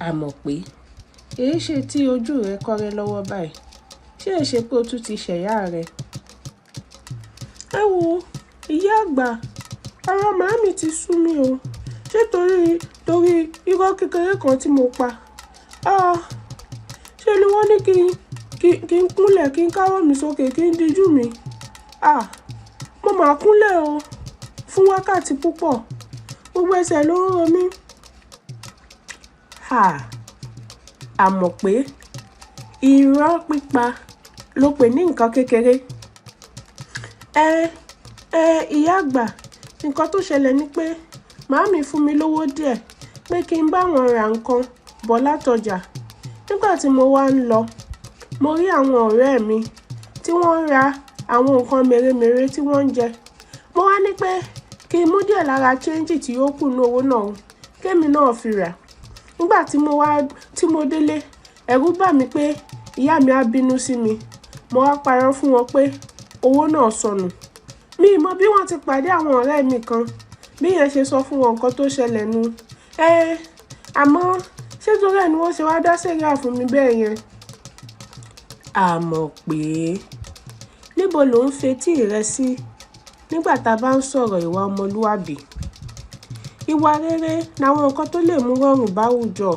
Àmọ̀pé, èéṣe tí ojú rẹ kọ́rẹ́ lọ́wọ́ báyìí? Ṣé è ṣe pé o tún ti ṣẹ̀yá rẹ? Ẹ wo, ìyá àgbà, ọ̀rọ̀ màámi ti sú mi o. Ṣé torí irọ́ kékeré kan tí mo pa? Ah, ṣé ni wọ́n ní kí n kúnlẹ̀, kí n káwọ́ mi sókè, kí n dijú mi? Ah, mo máa kúnlẹ̀ o fún wákàtí púpọ̀. Gbogbo ẹsẹ̀ ló ń ro mí. Ha! Àmọ̀pé, irọ́ pípa ló pè ní nǹkan kékeré. Ẹ, ẹ, ìyá àgbà, nǹkan tó ṣẹlẹ̀ ni pé màámi fún mi lówó díẹ̀ pé kí n bá wọn ra nǹkan bọ̀ látọjà. Nígbà tí mo wá ń lọ, mo rí àwọn ọ̀rẹ́ mi tí wọ́n ń ra àwọn nǹkan mèremère tí wọ́n ń jẹ. Mo wá ní pé kí n mú díẹ̀ lára change tí ó kù nínú owó náà, kí èmi náà fi rà. Nígbà tí mo wá, tí mo délé, ẹ̀rù bà mí pé ìyá mi á bínú sí mi. Mo wá parọ́ fún wọn pé owó náà sọnù. Mi ò mọ̀ bí wọ́n ti pàdé àwọn ọ̀rẹ́ mi kan. Bí ìyẹn ṣe sọ fún wọn nǹkan tó ṣẹlẹ̀ nu. Ẹ, àmọ́ ṣé torí ẹ ni wọ́n ṣe wá dá sẹ̀ríà fún mi bẹ́ẹ̀ yẹn? Àmọ̀pé, níbo lo ń fetí rẹ sí nígbà tá a bá ń sọ̀rọ̀ ìwà ọmọlúwàbí? Ìwà rere làwọn nǹkan tó lè mú rọrùn bá àwùjọ.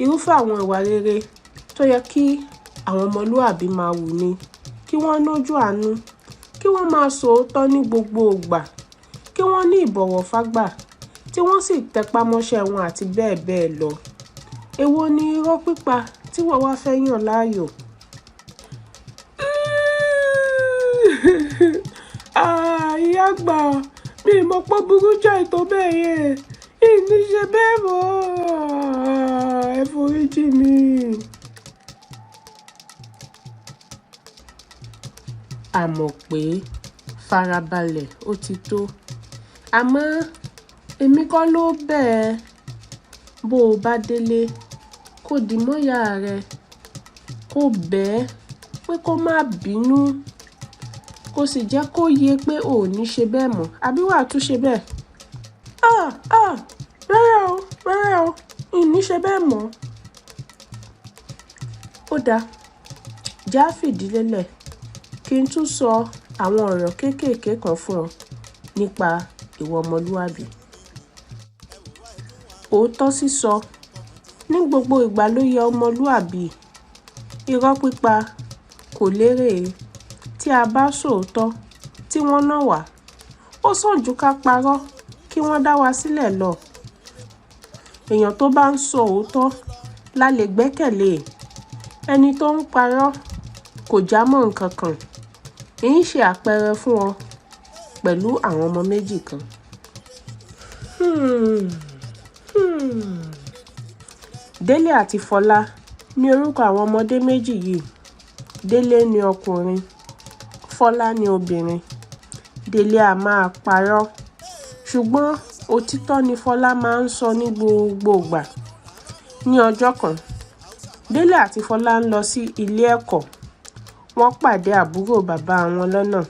Irúfẹ́ àwọn ìwà rere tó yẹ kí àwọn ọmọlúwàbí máa wù ni kí wọ́n lójú àánú, kí wọ́n máa sọ òótọ́ ní gbogbo ìgbà, kí wọ́n ní ìbọ̀wọ̀ fágbà, tí wọ́n sì tẹpá mọ́ṣẹ́ wọn àti bẹ́ẹ̀ bẹ́ẹ̀ lọ. Èwo ni irọ́ pípa tí wọ́n wá fẹ́ yàn láàyò? Ah, ìyá àgbà, mi ò mọ̀ pé ó burú jáì tó bẹ́ẹ̀ yẹn. Ìní ṣe bẹ́ẹ̀ mọ́. Ẹ foríjì mí. Àmọ̀pé, farabalẹ̀, ó ti tó. Àmọ́ èmi kọ́ ló bẹ̀ ẹ́. Bó o bá délé, kó di mọ́ ìyá rẹ, kó bẹ̀ ẹ́ pé kó má bínú, kó sì jẹ́ kó yé pé o ò ní ṣe bẹ́ẹ̀ mọ́, àbí wà á tún ṣe bẹ́ẹ̀? Ah, ah, rárá o, rárá o, ìní ṣe bẹ́ẹ̀ mọ́. Ó dáa, já fìdí lélẹ̀ kí n tún sọ àwọn ọ̀rọ̀ kéékèèké kan fún ọ nípa ìwà ọmọlúwàbí. Òótọ́ sísọ ní gbogbo ìgbà ló yẹ ọmọlúwàbí. Irọ́ pípa kò lérè. Tí a bá sọ òótọ́ tí wọ́n ná wá, ó sàn jù ká parọ́ kí wọ́n dá wa sílẹ̀ lọ. Èèyàn tó bá ń sọ òótọ́ la lè gbẹ́kẹ̀lé. Ẹni tó ń parọ́ kò jámọ́ nǹkan kan. Ń ṣe àpẹẹrẹ fún ọ pẹ̀lú àwọn ọmọ méjì kan. Hmm, hmm. Délé àti Fọlá ni orúkọ àwọn ọmọdé méjì yìí. Délé ni ọkùnrin, Fọlá ni obìnrin. Délé a máa parọ́, ṣùgbọ́n òtítọ́ ni Fọlá máa ń sọ ní gbogbo ìgbà. Ní ọjọ́ kan, Délé àti Fọlá ń lọ sí ilé ẹ̀kọ́. Wọ́n pàdé àbúrò bàbá wọn lọ́nà.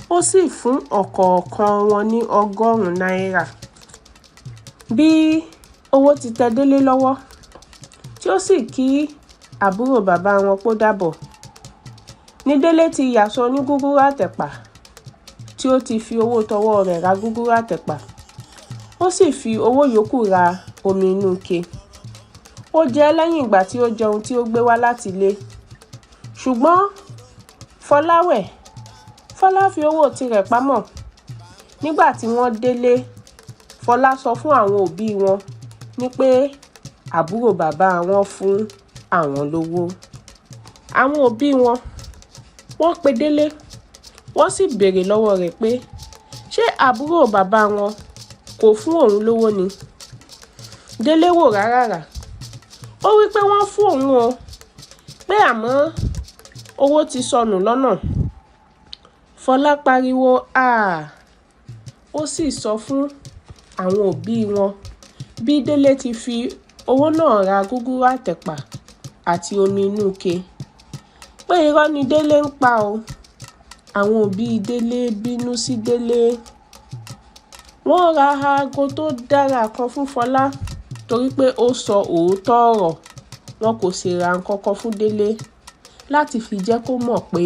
Ó sì fún ọ̀kọ̀ọ̀kan wọn ní ọgọ́rùn-ún náírà. Bí owó ti tẹ Délé lọ́wọ́, tí ó sì kí àbúrò bàbá wọn pé ó dàbọ̀. Ní Délé ti yà sọ ní gúgúrú àtẹ̀pà tí ó ti fi owó tọwọ́ rẹ̀ ra gúgúrú àtẹ̀pà. Ó sì fi owó yòókù ra omi inú ike. Ó jẹ ẹ́ lẹ́yìn ìgbà tí ó jẹ ohun tí ó gbé wá láti ilé. Ṣùgbọ́n Fọlá wẹ̀. Fọlá fi owó tirẹ̀ pamọ́. Nígbà tí wọ́n délé, Fọlá sọ fún àwọn òbí wọn ní pé àbúrò bàbá wọn fún àwọn lówó. Àwọn òbí wọn, wọ́n pe Délé, wọ́n sì béèrè lọ́wọ́ rẹ̀ pé ṣé àbúrò bàbá wọn kò fún òun lówó ni? Délé wò rárá. Ó wí pé wọ́n fún òun o, pé àmọ́ owó ti sọnù lọ́nà. Fọlá pariwo "àh!" Ó sì sọ fún àwọn òbí wọn bí Délé ti fi owó náà ra gúgúrú àtẹ̀pà àti omi inú ike. Pé irọ́ ni Délé ń pa o. Àwọn òbí Délé bínú sí Délé. Wọ́n ra aago tó dára kan fún Fọlá. torí pé ó sọ òótọ́ ọ̀rọ̀. Wọn kò sì ra nǹkan kan fún Délé láti fi jẹ́ kó mọ̀ pé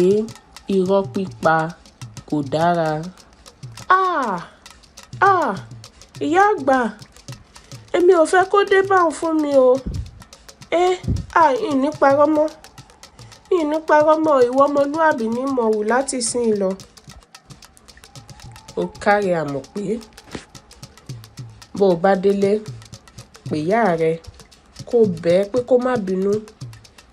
irọ́ pípa kò dára. Ah! Ah! Ìyá àgbà, èmi ò fẹ́ kó dé báun fún mi o. Eh! Ah! Ìní parọ́ mọ́. Ìní parọ́ mọ́, ìwọ ọmọlúàbí ní mọ̀ wù láti ìsín lọ. Ó káre Àmọ̀pé. Bó o bá délé, pè ìyá rẹ kó bẹ̀ ẹ́ pé kó má bínú,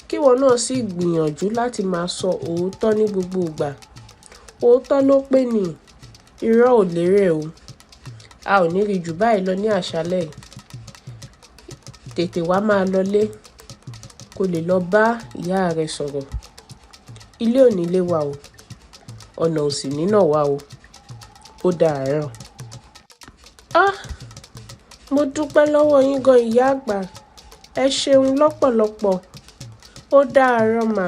kí ìwọ náà sì gbìyànjú láti máa sọ òótọ́ ní gbogbo ìgbà. Òótọ́ ló pé ní, irọ́ ò lérè o. A ò ní rí jù báyìí lọ ní àṣálẹ́ yìí. Tètè wá máa lọlé kó lè lọ bá ìyá rẹ sọ̀rọ̀. Ilé ò ní lé wa o, ọ̀nà ò sì ní nà wá o. Ó dàárọ̀. Ah! Mo dúpẹ́ lọ́wọ́ yín gan, ìyá àgbà. Ẹ ṣeun lọ́pọ̀lọpọ̀. Ó dàárọ̀ mà.